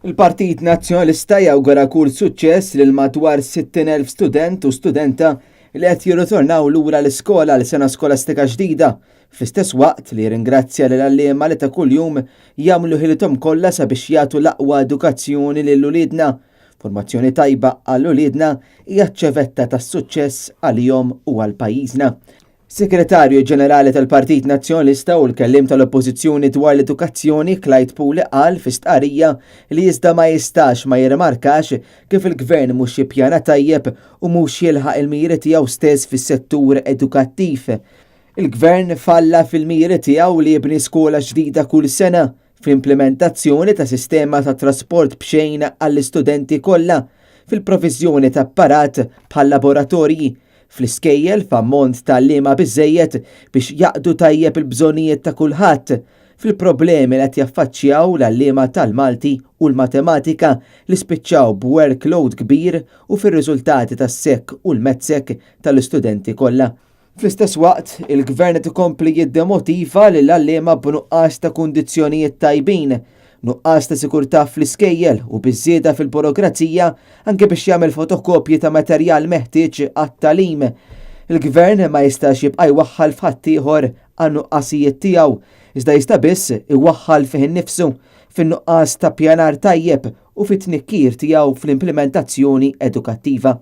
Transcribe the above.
Il-Partit Nazzjonalista jawgura kull suċċess lil madwar 60,000 student u studenta li qed jirritornaw lura l-iskola għal sena skolastika ġdida, fl-istess waqt li jirringrazzja lil għalliema li ta' kuljum jagħmlu ħilithom kollha sabiex jagħtu l-aqwa edukazzjoni lil uliedna. Formazzjoni tajba għal uliedna hija ċ-ċevetta tas-suċċess għalihom u għal pajjiżna. Segretarju Ġenerali tal-Partit Nazzjonalista u l-kelliem tal-Oppożizzjoni dwar l-edukazzjoni Clyde Puli qal fi stqarrija li iżda ma jistax ma jirrimarkax kif il-Gvern mhux jippjana tajjeb u mhux jilħaq il-miri tiegħu stess fis-settur edukattiv. Il-Gvern falla fil-miri tiegħu li jibni skola ġdida kull sena, fl-implimentazzjoni ta' sistema ta' trasport b'xejn għall-istudenti kollha, fil-proviżjoni ta' apparat bħal laboratorji, fl-iskejjel f'ammont ta' għalliema biżżejjed biex jaqdu tajjeb il-bżonnijiet ta' kulħadd, fil-problemi li qed jaffaċċjaw l-għalliema tal-Malti u l-Matematika li spiċċaw b'workload kbir u fir-riżultati tas-SEC u l-MATSEC tal-istudenti kollha. Fl-istess waqt, il-Gvern qed ikompli jiddemotiva lill-għalliema b'nuqqas ta' kundizzjonijiet tajbin, nuqqas ta' sikurtà fl-iskejjel u biż-żieda fil-burokrazija anke biex jagħmel fotokopji ta' materjal meħtieġ għat-tagħlim. Il-Gvern ma jistax jibqa' jwaħħal f'ħaddieħor għan-nuqqasijiet tiegħu, iżda jista' biss iwaħħal fih innifsu, fin-nuqqas ta' ppjanar tajjeb u fit-tnikkir tiegħu fl-implimentazzjoni edukattiva.